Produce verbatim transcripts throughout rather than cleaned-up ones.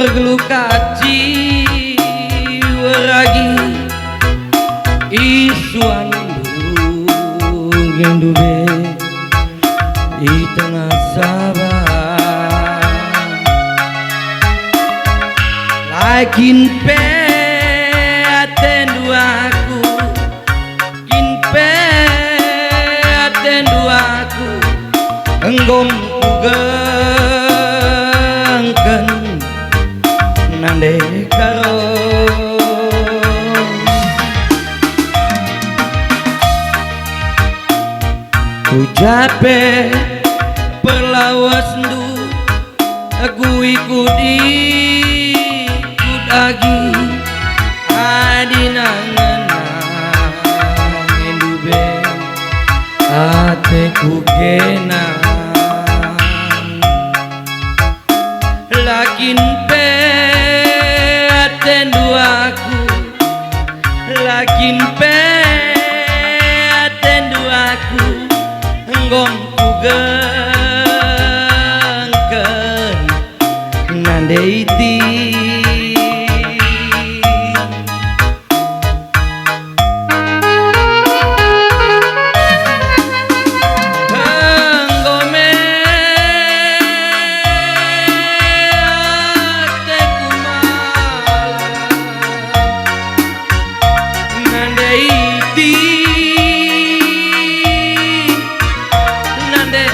Ergeluh kaci weragi isuanndu ngendu be i tengah Sabah. La kin pe atendu aku, kin pe atendu aku, enggo kugengken nande karo. Ku ja pe perlawesndu, aku ikut-ikut agi, adi nangenang endu be ateku kena. La kin pe atendu aku, la kin pe atendu aku, enggo kugengken nande iti. Enggo me ateku malang, nande iti, nande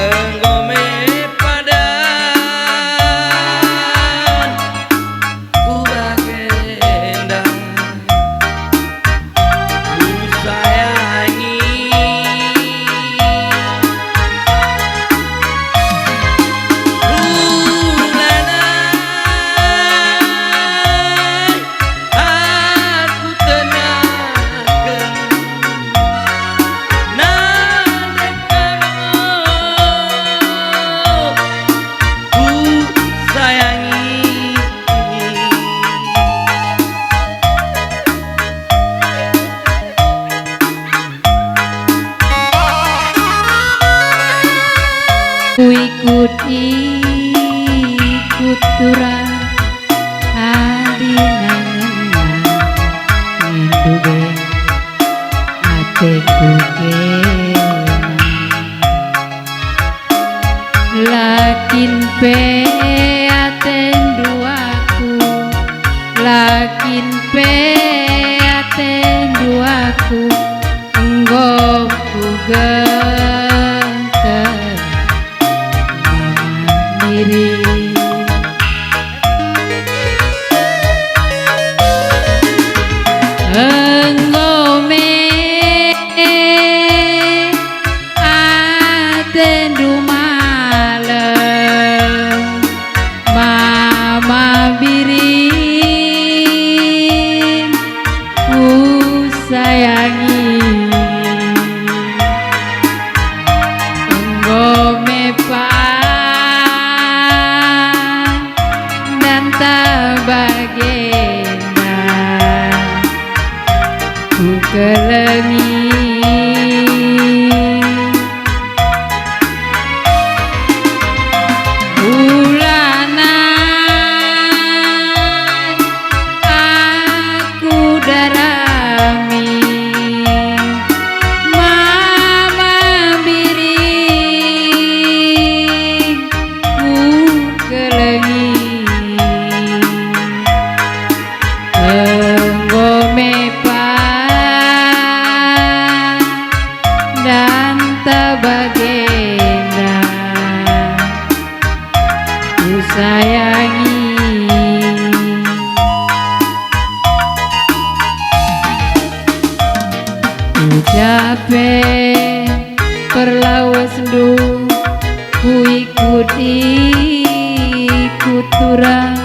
enggo me padan. Ku bagenda kusayangi. Ku lanai aku tenangken. Nande karo ku sayangi. Kuikut-ikut turang adi nangenang endu be ateku kena. La kin pe atendu aku, la kin pe atendu aku, enggo kugengken mama diri. Enggo me atendu malem, mama birin kusayangi. Enggo me pa ndanta bagenda kukelengi. Ulanai aku darami, mama biring kukelengi. Enggo me pa ndanta bagenda kusayangi. Ku ja pe perlawesndu kuikut-ikut turang